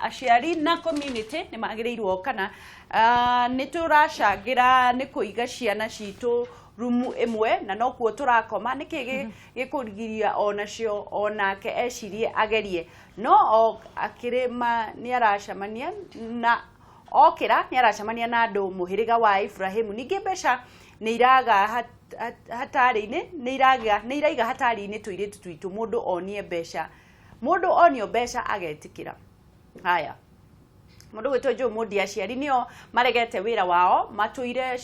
aciari na community nĩ magĩrĩirwo kana nĩ tũracangĩra nĩ kũiga ciana citũ rumu ĩmwe na nokuo tũrakoma, nĩkĩ gĩkũgiria onacio onake ecirie agerie no o akĩrĩma nĩ aracemania na okĩra nĩ aracemania na andũ mũhĩrĩga wa Ibrahimu. Ningĩ mbeca nĩ iraga hatarĩ-inĩ, nĩ iraiga hatari-inĩ tũirĩtu twitũ. Mũndũ onie mbeca, mũndũ onio mbeca agetĩkĩra. Haya, mũndũ gwĩtwo Joe Mundi, aciari nĩo maregete wĩra wao, matũire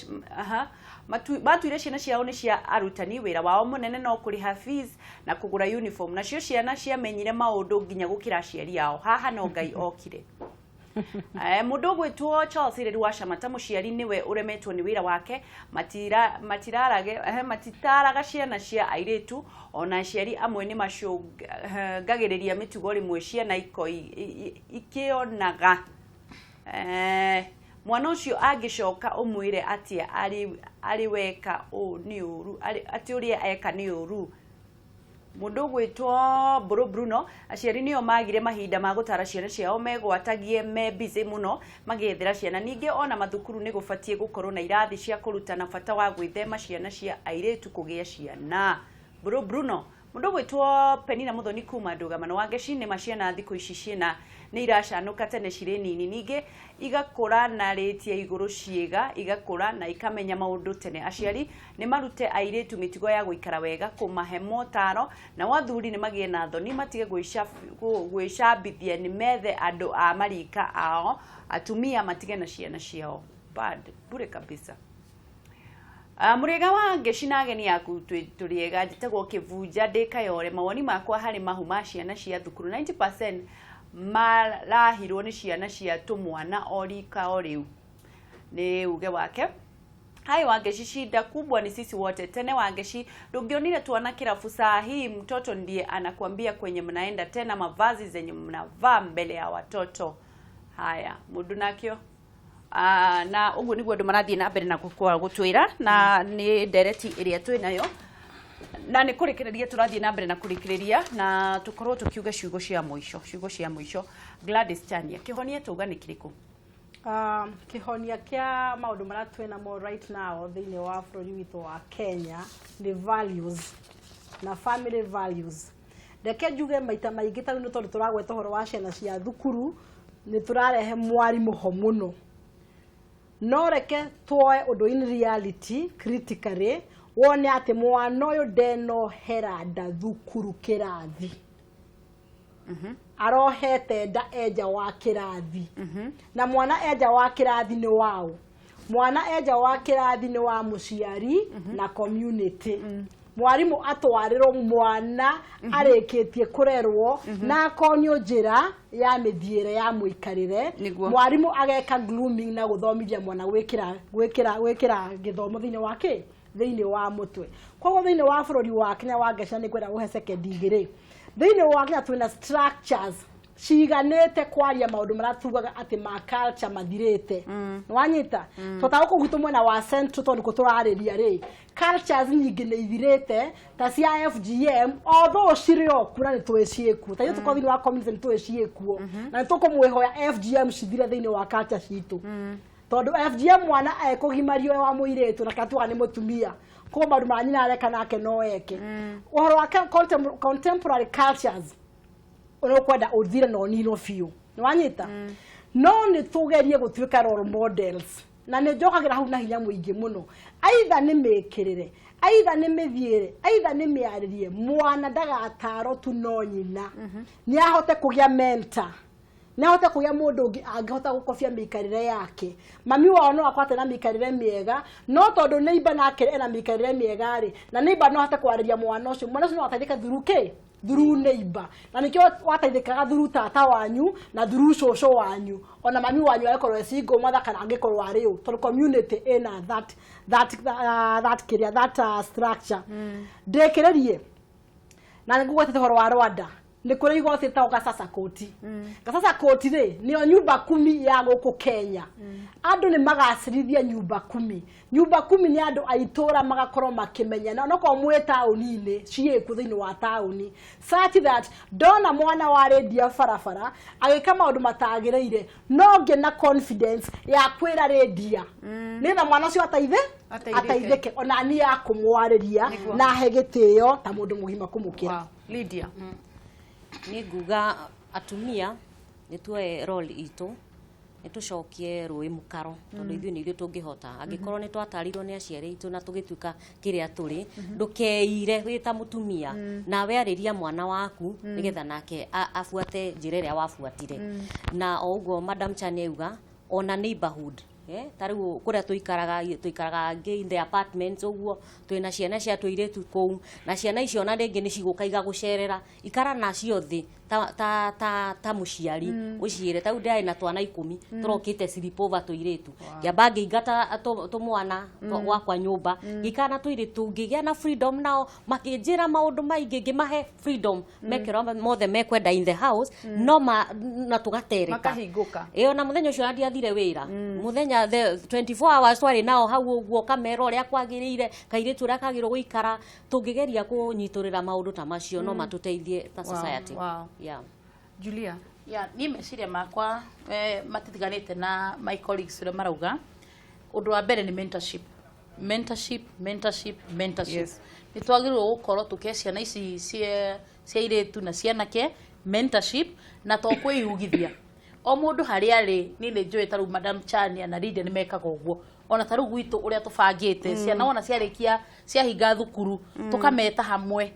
matuire ciana ciao nĩ cia arutani, wĩra wao mũnene no kũrĩha fees na kũgũra uniform, nacio ciana ciamenyire maũndũ nginya gũkĩra aciari ao. Haha no Ngai okire. Mũndũ ũgwĩtwo Charles Ireri wa Camata, mũciari nĩwe ũremetwo nĩ wĩra wake, matitaraga ciana cia airĩtu. Ona aciari amwe nĩ macũngagĩrĩria mĩtugo rĩmwe ciana ikĩonaga. Mwana ũcio angĩcoka ũmwĩre atĩa arĩ weka ũũ nĩ ũru, atĩ ũrĩa eka nĩ ũru. Mũndũ ũgwĩtwo Mbũrũ Bruno, aciari nĩo magire mahinda ma gũtara ciana ciao, megwatagie me busy mũno magĩethera ciana. Ningĩ ona mathukuru nĩ gũbatiĩ gũkorwo na irathi cia kũrutana bata wa gwĩthema ciana cia airĩtu kũgĩa ciana. Mbũrũ Bruno. Mũndũ ũgwĩtwo Penina Mũthoni kuma ndũgamano wa Ngeci, nĩ ma ciana thikũ ici ciĩna nĩ iracanũka tene cirĩ nini, ningĩ igakũra na rĩti ya igũrũ, ciĩga igakũra na ikamenya maũndũ tene. Aciari nĩ marute airĩtu mĩtugo ya gũikara wega, kũmahe motaro, nao athuri nĩ magĩe na thoni, matige gwĩcambithia, nĩ methe andũ a marika ao, atumia matige na ciana ciao. Bad bure kabisa. Mũrĩega wa Ngeci na ageni aku, tũrĩega. Njĩtagwo Kĩbunja ndĩ Kayore. Mawoni makwa harĩ mahu ma ciana cia thukuru, 90% marahirwo nĩ ciana cia tũmwana o rika o rĩu, nĩ uge wake. Hai Wangeshi, shida kubwa ni sisi wote. Tena Wangeshi, ndungionire tuana kirabu saa hii mtoto ndiye anakuambia kwenye mnaenda, tena mavazi zenye mnavaa mbele ya watoto. Haya, mundu nakio na uguo niguo andu marathie na mbere na gutwira na ni ndereti iria twi nayo na nĩ kũrĩkĩrĩria tũrathiĩ na mbere na kũrĩkĩrĩria na tũkorwo tũkiuga ciugo cia mũico, ciugo cia mũico. Gladys Chania, kĩhonia tauga nĩ kĩrĩkũ? Kĩhonia kĩa maũndũ marĩa twĩ namo right now thĩinĩ wa bũrũri witũ wa Kenya nĩ values na family values. Reke njuge maita maingĩ, tarĩu nĩ tondũ tũragweta ũhoro wa ciana cia thukuru, nĩ tũrarehe mwarimũ ho mũno, no reke tuoe ũndũ in reality critically, wone atĩ mwana ũyũ ndenohera nda thukuru kĩrathi, arohete nda enja wa kĩrathi. Na mwana enja wa kĩrathi nĩ waũ? Mwana enja wa kĩrathi nĩ wa mũciari na community. Mwarimũ atwarĩrwo mwana arĩkĩtie kũrerwo na akonio njĩra ya mĩthiĩre ya mũikarĩre. Mwarimũ ageka grooming na gũthomithia mwana gwĩkĩra gwĩkĩra gwĩkĩra gĩthomo thĩinĩ wa kĩ thĩinĩ wa mũtwe. Koguo thĩinĩ wa bũrũri wa Kenya, wa Ngeca, nĩ ngwenda gũhe sekendi igĩrĩ. Thĩinĩ wa Kenya twĩna structures ciganĩte kwaria maũndũ marĩa tugaga atĩ ma culture mathirĩte. Nĩwanyita? Tota gũkũ gwitũ mwena wa Central, tondũ nĩkuo tũrarĩria rĩ, cultures nyingĩ nĩ ithirĩte ta cia FGM, although cirĩ o kuo na nĩ tũĩ ciĩkuo. Ta ithuĩ tũkorwo thĩinĩ wa community nĩ tũĩ ciĩkuo na nĩ tũkũmwĩhoya FGM cithire thĩinĩ wa culture citũ, tondũ FGM mwana ekũgimario wa mũirĩtu na kana tuga nĩ mũtumia, koguo maũndũ ma nyina areka nake no eke. Ũhoro wa contemporary cultures ũrĩa ũkwenda ũthire na ũninwo biũ, nĩwanyita? No nĩ tũgerie gũtuĩka role models, na nĩ njokagĩra hau na hinya mũingĩ mũno, aitha nĩ mĩkĩrĩre, aitha nĩ mĩthiĩre, aitha nĩ mĩarĩrie. Mwana ndagatarwo tu no nyina, nĩ ahote kũgĩa mentor, nĩ ahote kũgĩa mũndũ ũngĩ angĩhota gũkobia mĩikarĩre yake. Mami wao no akorwo na mĩikarĩre mĩega, no tondũ neighbor nake ena mĩikarĩre mĩega rĩ, na neighbor no ahote kwarĩria mwana ũcio, mwana ũcio no ateithĩke through kĩ through neighbor. Na nĩkĩo wateithĩkaga through tata wanyu na through cũcũ wanyu, ona mami wanyu angĩkorwo e single mother kana angĩkorwo arĩ ũ, tondũ community ĩna that kĩrĩa that structure. Ndĩkĩrĩrie na nĩ ngũgwetete ũhoro wa Rwanda, nĩ kũrĩ igoti ĩtagwo Gacaca Court. Gacaca Court rĩ, nĩyo nyumba kumi ya gũkũ Kenya. Andũ nĩ magacĩrithia nyumba kumi. Nyumba kumi nĩ andũ a itũra magakorwo makĩmenyana, onokorwo mwĩ taũni-inĩ, ciĩkuo thĩinĩ wa taũni, such that ndona mwana wa rendia barabara agĩka maũndũ matagĩrĩire, no ngĩe na confidence ya kwĩra rendia nĩgetha mwana ũcio ateithe Ateithĩke. Ateithĩke ona niĩ ya kũmwarĩria na he gĩtĩo ta mũndũ mũgima kũmũkĩra. Wow. Lydia. Nĩ nguga atumia nĩ tuoe role itũ, nĩ tũcokie rũĩ mũkaro, tondũ ithuĩ nĩ ithuĩ tũngĩhota. Angĩkorwo nĩ twatarirwo nĩ aciari aitũ na tũgĩtuĩka kĩrĩa tũrĩ, ndũkeire wĩ ta mũtumia, nawe arĩria mwana waku nĩgetha nake abuate njĩra ĩrĩa wabuatire. Na o ũguo Madam Chani auga, ona neighborhood, ta rĩu kũrĩa tũikaraga, tũikaraga angĩ in the apartments ũguo, twĩna ciana cia tũirĩtu kũu, na ciana icio ona rĩngĩ nĩ cigũka igagũcerera, ikara nacio thĩ ta mũciari, ũciĩre. Ta rĩu ndĩrarĩ na twana 10 tũrokĩte sleepover tũirĩtu, ngĩamba ngĩingata tũmwana gwakwa nyũmba, ngĩikara na tũirĩtu, ngĩgĩa na freedom, nao makĩnjĩra maũndũ maingĩ, ngĩmahe freedom mekĩra mothe mekwenda in the house, no ma, na tũgatereta. Makahingũka. Ĩyo na mũthenya ũcio ndiathire wĩra mũthenya, the 24 hours twarĩ nao hau ũguo, kamera ũrĩa kwagĩrĩire, kairĩtu ũrĩa kagĩrĩirwo gũikara. Tũngĩgeria kũnyitũrĩra maũndũ ta macio, no matũteithie ta society. Yeah. Julia. Ya, niĩ meciria makwa matitiganĩte na my colleagues ũrĩa marauga. Ũndũ wa mbere nĩ mentorship, mentorship, mentorship, mentorship. Nĩ twagĩrĩirwo gũkorwo tũkĩhe ciana ici cia airĩtu na cianake mentorship, na to kwĩyugithia o mũndũ harĩa arĩ. Niĩ nĩ njũĩ ta rĩu Madam Chania na Lydia nĩ mekaga ũguo, ona ta rĩu gwitũ ũrĩa tũbangĩte, ciana wona ciarĩkia ciahinga thukuru, tũkameta hamwe,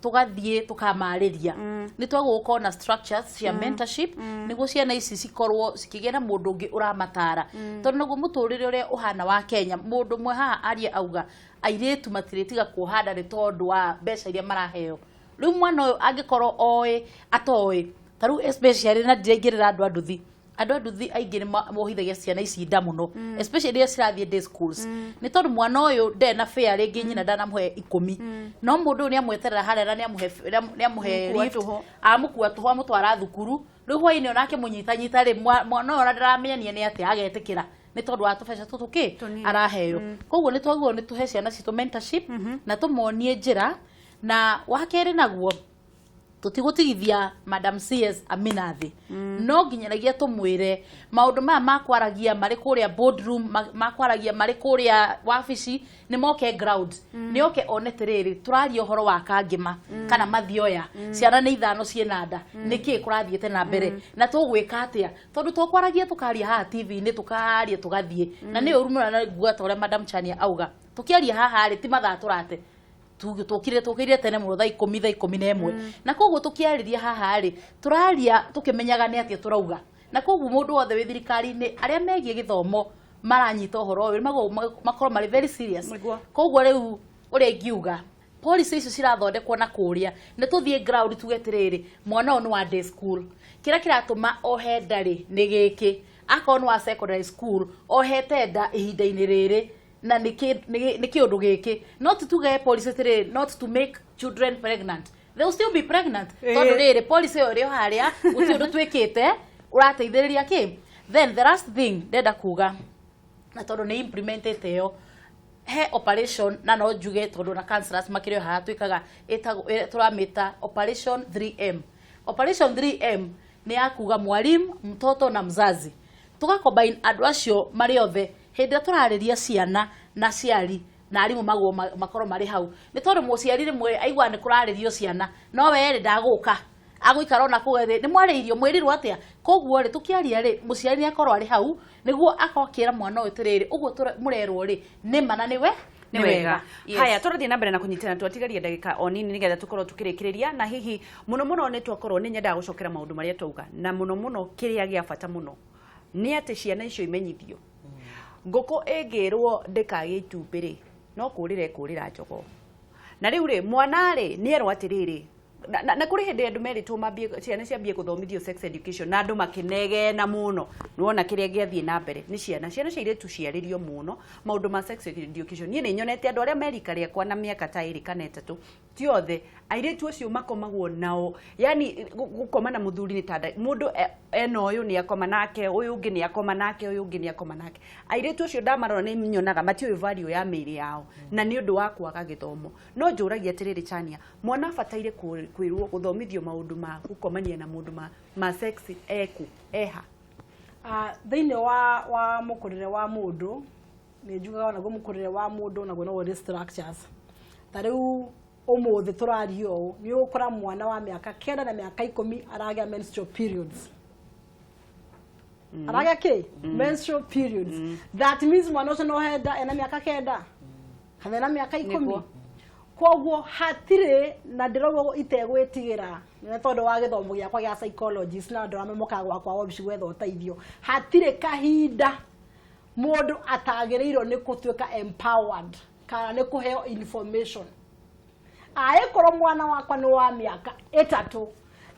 tũgathiĩ tũkamarĩria. Nĩ twagĩrĩirwo gũkorwo na structures cia mentorship nĩguo ciana ici cikorwo cikĩgĩa na mũndũ ũngĩ ũramatara, tondũ naguo mũtũrĩre ũrĩa ũhana wa Kenya, mũndũ ũmwe haha aria auga airĩtu matirĩtiga kuoha nda nĩ tondũ wa mbeca iria maraheo. Rĩu mwana ũyũ angĩkorwo oĩ atoĩ, ta rĩu especially na ndiraingĩrĩra andũ a nduthi. Andũ a nduthi aingĩ nĩ mohithagia ciana ici nda mũno, especially iria cirathiĩ day schools, nĩ tondũ mwana ũyũ ndarĩ na fare, rĩngĩ nyina ndanamũhe 10, no mũndũ ũyũ nĩ amweterera harĩa na nĩ amũhe Mũkua lift, tũhũ. Amũkua tũhũ, amũtwara thukuru. Rĩu hwainĩ onake mũnyitanyita rĩ, mwana ũyũ ona ndaramenya nĩ atĩa, agetĩkĩra nĩ tondũ wa tũbeca tũtũ kĩ Tũnini. araheo. Koguo nĩ twagĩrĩirwo nĩ tũhe ciana citũ mentorship na tũmonie njĩra. Na wa kerĩ naguo, tũtigũtigithia Madam CS Amina thĩ. No nginyanagia tũmwĩre maũndũ maya makwaragia marĩ kũrĩa boardroom, makwaragia marĩ kũrĩa wabici, nĩ moke ground, nĩ oke one tĩrĩrĩ, tũraria ũhoro wa Kangĩma kana Mathioya, ciana nĩ ithano ciĩna nda, nĩkĩ kũrathiĩte na mbere na tũgwĩka atĩa? Tondũ tũkwaragia, tũkaria haha TV-inĩ, tũkaria tũgathiĩ, na nĩ ũru mũno. Na nguga ta ũrĩa Madam Chania auga, tũkĩaria haha rĩ, ti mathaa tũrate, tũkire tũkĩrire tene mũno, thaa 10, thaa 11, na koguo tũkĩarĩria haha rĩ, tũraria tũkĩmenyaga nĩ atĩa tũrauga. Na koguo mũndũ wothe wĩ thirikari-inĩ, arĩa megiĩ gĩthomo maranyita ũhoro ũyũ, nĩmagwo makorwo marĩ very serious. Koguo rĩu ũrĩa ingiuga, policy icio cirathondekwo na kũrĩa, nĩ tũthiĩ ground tuge atĩrĩrĩ, mwana ũyũ nĩ wa day school, kĩrĩa kĩratũma ohe nda rĩ nĩ gĩkĩ, akorwo nĩ wa secondary school ohete nda ihinda-inĩ rĩrĩ na nĩ kĩũndũ gĩkĩ. Not tuge policy atĩrĩrĩ, not to make children pregnant, they will still be pregnant, tondũ rĩrĩ policy ĩyo ĩrĩ o harĩa, gũtirĩ ũndũ twĩkĩte ũrateithĩrĩria kĩ. Then the last thing ndenda kuga, na tondũ nĩ implementĩte ĩyo he operation, na no njuge tondũ na counselors makĩrĩ o haha, twĩkaga ĩtagwo tũramĩta Operation 3M. Operation 3M nĩ ya kuga mwalimu, mtoto na mzazi. Tũgacombine andũ acio marĩ othe hĩndĩ ĩrĩa tũrarĩria ciana na aciari na arimũ, maguo makorwo marĩ hau, nĩ tondũ mũciari rĩmwe aiguaga nĩ kũrarĩrio ciana, no we rĩ ndagũka, agũikara ona kũu thĩ, nĩ mwarĩirio, mwĩrirwo atĩa? Koguo rĩ, tũkĩaria rĩ, mũciari nĩ akorwo arĩ hau nĩguo akorwo akĩra mwana ũyũ atĩrĩrĩ, ũguo mũrerwo rĩ, nĩ ma na nĩwe. Nĩ wega. Haya, tũrathiĩ na mbere na kũnyitana, twatigaria ndagĩka o nini nĩgetha tũkorwo tũkĩrĩkĩrĩria. Na hihi mũno mũno nĩ twakorwo, nĩ nyendaga gũcokera maũndũ marĩa twauga, na mũno mũno kĩrĩa gĩa bata mũno nĩ atĩ ciana icio imenyithio, ngũkũ ĩngĩrwo ndĩkagĩe itumbĩ rĩ, no kũrĩra ĩkũrĩra njogoo. Na rĩu rĩ, mwana rĩ, nĩ erwo atĩrĩrĩ, na kũrĩ hĩndĩ andũ merĩtwo mambie, ciana ciambie gũthomithio sex education, na andũ makĩnegena mũno. Nĩwona kĩrĩa gĩathiĩ na mbere nĩ ciana cia airĩtu ciarĩrio mũno maũndũ ma sex education. Niĩ nĩ nyonete andũ arĩa merika rĩakwa na mĩaka ta 2 kana 3, ti othe, airĩtu acio makomagwo nao, yani gũkoma na mũthuri nĩ ta mũndũ ena ũyũ nĩ akoma nake, ũyũ ũngĩ nĩ akoma nake, ũyũ ũngĩ nĩ akoma nake. Airĩtu acio ndamarora nĩ nyonaga matiũĩ value ya mĩĩrĩ yao, na nĩ ũndũ wa kwaga gĩthomo. No njũragia atĩrĩrĩ, Chania, mwana abataire kwĩrwo gũthomithio maũndũ ma gũkomania na mũndũ ma sex eku eha? Thĩinĩ wa mũkũrĩre wa mũndũ, nĩ njugaga onaguo mũkũrĩre wa mũndũ naguo no ũrĩ structures. Ta rĩu ũmũthĩ tũraria ũũ, nĩ ũgũkora mwana wa mĩaka 9 na mĩaka 10 aragĩa menstrual periods. Aragĩa kĩ? Menstrual periods. That means mwana ũcio no henda ena mĩaka 9 kana ena mĩaka 10. Koguo hatirĩ na ndĩrauga itegwĩtigĩra, nĩ tondũ wa gĩthomo gĩakwa gĩa psychologist na andũ arĩa mokaga gwakwa wabici gwetha ũteithio, hatirĩ kahinda mũndũ atagĩrĩirwo nĩ gũtuĩka empowered kana nĩ kũheo information. Angĩkorwo mwana wakwa nĩ wa mĩaka 3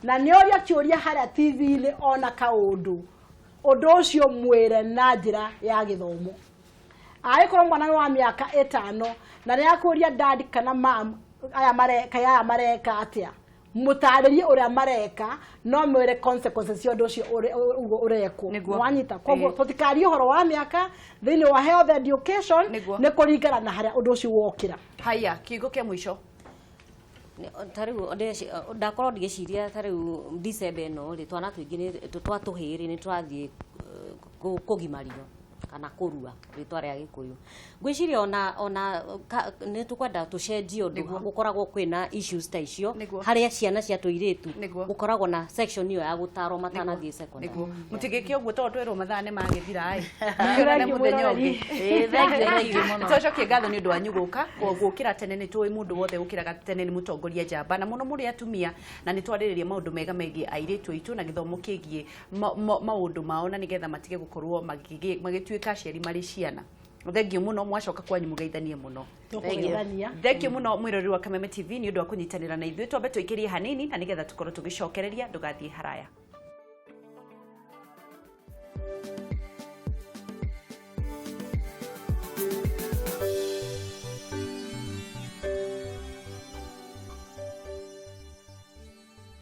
na nĩ oria kĩũria harĩa TV-inĩ ona kaũndũ, ũndũ ũcio mwĩre na njĩra ya gĩthomo. Angĩkorwo mwana nĩ wa mĩaka 5 na nĩ akũria, "Dad kana mam, aya mareka, aya mareka atĩa?" mũtarĩrie ũrĩa mareka, no mwĩre consequences cia ũndũ ũcio ũguo ũrekwo. Wanyita? Koguo tũtikarie ũhoro wa mĩaka thĩinĩ wa health education, nĩ kũringana na harĩa ũndũ ũcio wokĩra. Haya, kiugo kĩa mũico. Ta rĩu ndakorwo ngĩciria, ta rĩu December ĩno rĩ, twana tũingĩ twa tũhĩĩ rĩ, nĩ tũrathiĩ kũgimario kana kũrua rĩtwa rĩa Gĩkũyũ. Ngwĩciria ona nĩ tũkwenda tũcenjie ũndũ, gũkoragwo kwĩna issues ta icio, harĩa ciana cia tũirĩtu gũkoragwo na section ĩyo ya gũtarwo matanathiĩ secondary. Nĩguo, mũtigĩke ũguo tondũ twerwo mathaa nĩ magĩthira ĩ, tũkĩonane mũthenya ũngĩ. Ĩĩ, thank you, thank you mũno. Twacokie ngatho nĩ ũndũ wanyu gũka gũkĩra tene. Nĩ tũĩ mũndũ wothe ũkĩraga tene nĩ mũtongoria njamba, na mũno mũrĩ atumia, na nĩ twarĩrĩria maũndũ mega megiĩ airĩtu aitũ na gĩthomo kĩgiĩ maũndũ mao, na nĩgetha matige gũkorwo magĩtuĩka aciari marĩ ciana. Thank you mũno, mwacoka kwanyu mũgeithanie mũno. Tũkũgeithania. Thank you mũno, mwĩroreri wa Kameme TV, nĩ ũndũ wa kũnyitanĩra na ithuĩ. Twambe tũikĩrie hanini na nĩgetha tũkorwo tũgĩcokereria. Ndũgathiĩ haraya.